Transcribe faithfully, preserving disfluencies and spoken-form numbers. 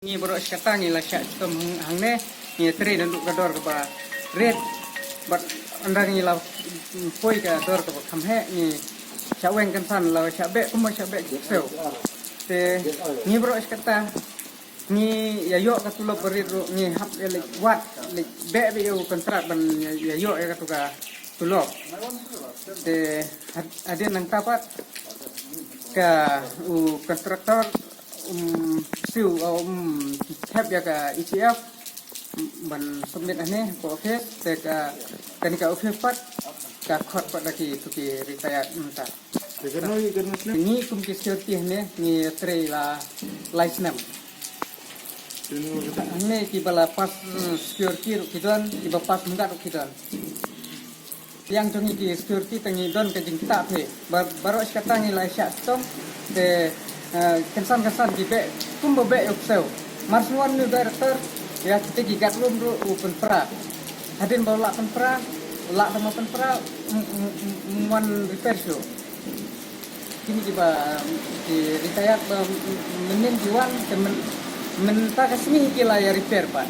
Ngi baroh shi katta ngi la shah chitom hang-, hangne, ngi trei naduh ka dor kaba rit, bad ynda ngi la, mm, poi ka dor kaba kham heh, ngi shah weng kynsan la shah beh, kumba shah beh ki ksew. Te ngi baroh shi katta ngi ïa ïoh ka tulop ba rit ruh ngi hap ïa leit wad, leit beh beit ïa u kontrak ban ïa, ïa ïoh ïa katu ka tulop. Te had-, hadien nangta pat ka u kontraktor um siew, um thep ïa ka E P F ban submit hangne ka office, te ka, kane ka office pat ka khot pat da kitu ki retired mynta. Ngi kum ki security hangne ngi trei la lai snem. Hangne kiba la pass, mm, security ruh ki don, kiba pass mynta ruh ki don. Ïa jong ngi ki security te ngi don ka jingktah phi. Ba-, baroh shi katta ngi la shah chitom, te, eh, kynsan kynsan ki beh, kumba beh ïa u ksew. Mar shu wan u director, ïa kita ki guard room ruh u pynpra. Hadien ba u lah pynpra, u lah tang ba pynpra, um, um, um, um, wan repair shuh. Kine kiba, ki retired ba, mm, mynnin ki wan, te myn-, mynta ka sngi ki la ïa repair pat.